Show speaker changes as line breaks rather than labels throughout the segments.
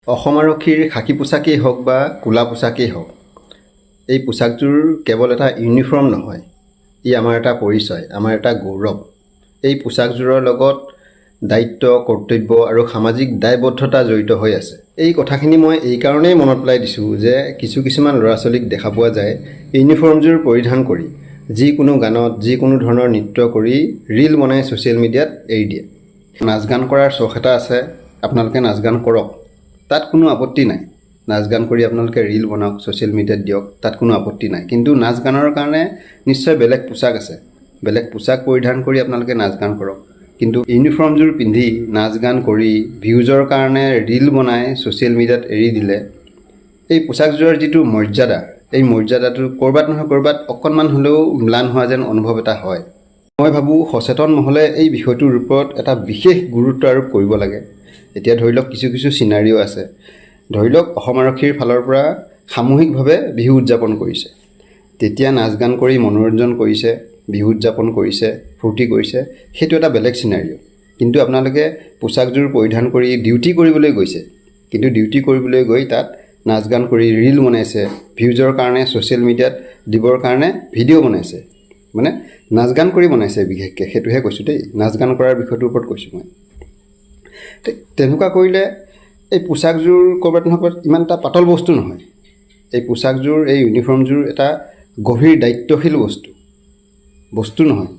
অসম আৰক্ষীৰ খাকী পোছাকেই হওক বা ক'লা পোছাকেই হওক, এই পোছাকযোৰ কেৱল এটা ইউনিফৰ্ম নহয়, ই আমাৰ এটা পৰিচয়, আমাৰ এটা গৌৰৱ। এই পোছাকযোৰৰ লগত দায়িত্ব, কৰ্তব্য আৰু সামাজিক দায়বদ্ধতা জড়িত হৈ আছে। এই কথাখিনি মই এইকাৰণেই মনত পেলাই দিছোঁ যে কিছু কিছুমান ল'ৰা ছোৱালীক দেখা পোৱা যায়, ইউনিফৰ্মযোৰ পৰিধান কৰি যিকোনো গানত যিকোনো ধৰণৰ নৃত্য কৰি ৰীল বনাই ছ'চিয়েল মিডিয়াত এৰি দিয়ে। নাচ গান কৰাৰ চখ এটা আছে, আপোনালোকে নাচ গান কৰক, তাত কোনো আপত্তি নাই। নাচ গান কৰি আপোনালোকে ৰীল বনাওক, ছ'চিয়েল মিডিয়াত দিয়ক, তাত কোনো আপত্তি নাই। কিন্তু নাচ গানৰ কাৰণে নিশ্চয় বেলেগ পোছাক আছে। বেলেগ পোছাক পৰিধান কৰি আপোনালোকে নাচ গান কৰক। কিন্তু ইউনিফৰ্মযোৰ পিন্ধি নাচ গান কৰি ভিউজৰ কাৰণে ৰীল বনাই ছ'চিয়েল মিডিয়াত এৰি দিলে এই পোছাকযোৰৰ যিটো মৰ্যাদা, এই মৰ্যাদাটো ক'ৰবাত নহয় ক'ৰবাত অকণমান হ'লেও ম্লান হোৱা যেন অনুভৱ এটা হয়। মই ভাবোঁ, সচেতন মহলে এই বিষয়টোৰ ওপৰত এটা বিশেষ গুৰুত্ব আৰোপ কৰিব লাগে। এতিয়া ধৰি লওক, কিছু কিছু চিনাৰিও আছে। ধৰি লওক, অসম আৰক্ষীৰ ফালৰ পৰা সামূহিকভাৱে বিহু উদযাপন কৰিছে, তেতিয়া নাচ গান কৰি মনোৰঞ্জন কৰিছে, বিহু উদযাপন কৰিছে, ফূৰ্তি কৰিছে, সেইটো এটা বেলেগ চিনাৰিও। কিন্তু আপোনালোকে পোছাকযোৰ পৰিধান কৰি ডিউটি কৰিবলৈ গৈছে, কিন্তু ডিউটি কৰিবলৈ গৈ তাত নাচ গান কৰি ৰীল বনাইছে, ভিউজৰ কাৰণে, ছ'চিয়েল মিডিয়াত দিবৰ কাৰণে ভিডিঅ' বনাইছে, মানে নাচ গান কৰি বনাইছে বিশেষকৈ, সেইটোহে কৈছোঁ দেই, নাচ গান কৰাৰ বিষয়টোৰ ওপৰত কৈছোঁ মই। তেনেকুৱা কৰিলে এই পোছাকযোৰ ক'ৰবাত নহয় ক'ৰবাত ইমান এটা পাতল বস্তু নহয়। এই পোছাকযোৰ, এই ইউনিফৰ্মযোৰ এটা গভীৰ দায়িত্বশীল বস্তু, বস্তু নহয়,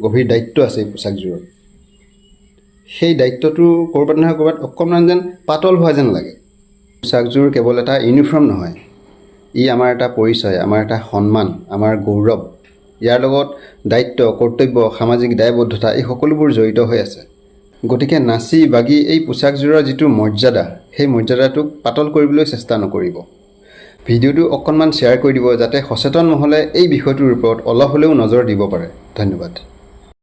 গভীৰ দায়িত্ব আছে এই পোছাকযোৰৰ। সেই দায়িত্বটো ক'ৰবাত নহয় ক'ৰবাত অকণমান যেন পাতল হোৱা যেন লাগে। পোছাকযোৰ কেৱল এটা ইউনিফৰ্ম নহয়, ই আমাৰ এটা পৰিচয়, আমাৰ এটা সন্মান, আমাৰ গৌৰৱ। ইয়াৰ লগত দায়িত্ব, কৰ্তব্য, সামাজিক দায়বদ্ধতা, এই সকলোবোৰ জড়িত হৈ আছে। গতিকে নাচি বাগি এই পোছাকযোৰৰ যিটো মৰ্যাদা, সেই মৰ্যাদাটোক পাতল কৰিবলৈ চেষ্টা নকৰিব। ভিডিঅ'টো অকণমান শ্বেয়াৰ কৰি দিব, যাতে সচেতন মহলে এই বিষয়টোৰ ওপৰত অলপ হ'লেও নজৰ দিব পাৰে। ধন্যবাদ।